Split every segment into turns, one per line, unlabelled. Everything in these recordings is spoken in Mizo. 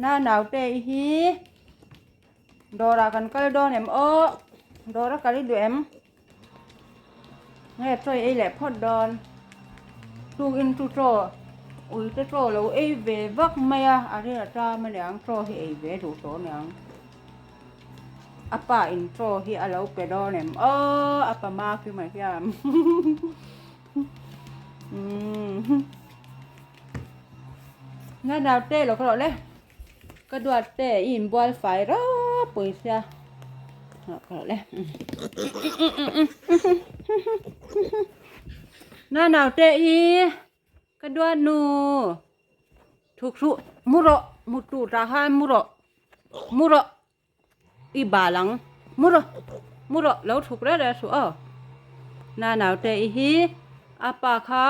Na naute i hi dawrah kan kal dawn em aw dawr a kal i duh em nge chaw i ei leh phawt dawn tukin chu chaw ui te chaw lo ei ve vak mai a a ril a ṭam aniang chaw hi ei ve duh tawh aniang a pa in chaw hi a lo pe dawn em aw a pa ma khi mai hian umm. Nga naute lo ka rawh le ka duat te i inbual fai rap pui sia ka rawh le nga naute i ka duat nu thuk suh mu rawh mu tur tah khan mu rawh mu rawh I bal ang. Mu rawh, mu rawh, lo thuk reh reh suh aw. Na naute i hi a pa kha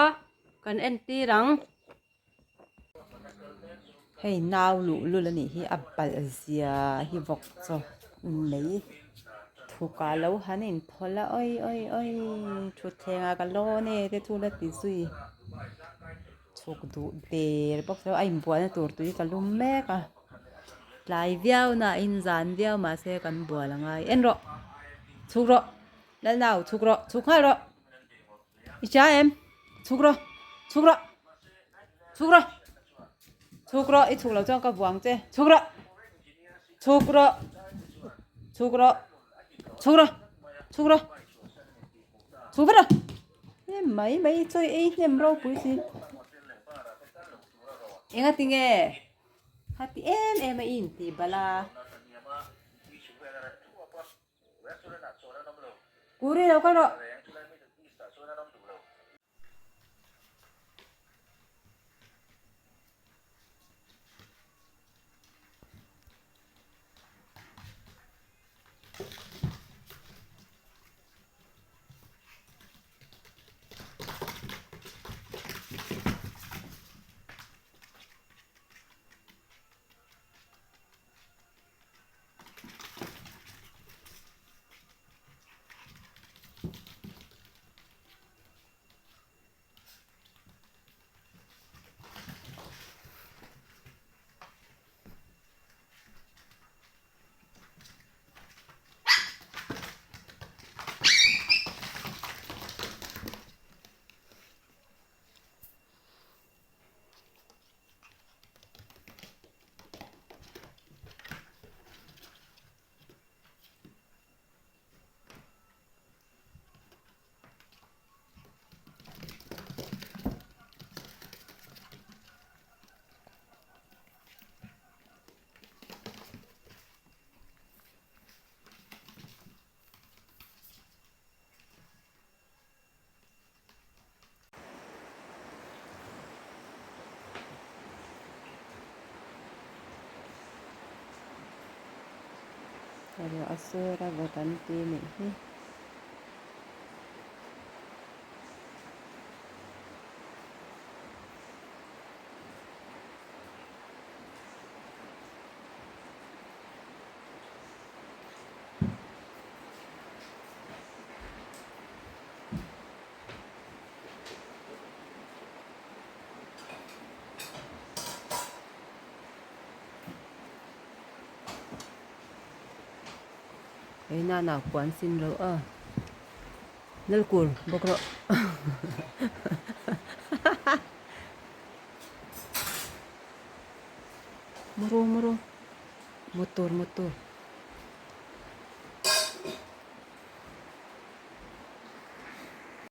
kan entir ang. Hei nau luh lul a nih hi a balh zia hi vawk chaw mai thukah lo han inphawlh a awi awi awi thutthlengah ka lawn e te chu la ti zui chhuk duh der bawk si lo a inbualna tur tui ka lum mek a. Tlai viau na in zan viau mahse kan bual a ngai en rawh chhuk rawh Lalnau chhuk rawh chhuk nghal rawh i hria em chhuk rawh chhuk rawh chhuk rawh chhuk rawh i chhuk loh chuan ka vuang che chhuk rawh chhuk rawh chhuk rawh chhuk rawh chhuk rawh chhuk vat rawh hnem mai mai chaw ei hnem ropui si engatinge. Hati em em a i intih balh a. Kuri lo kal rawh. Ruah a sur a vawt an ti nih hi. Hei nana puan sin lo a nalkur bawk rawh muru muru motor motor.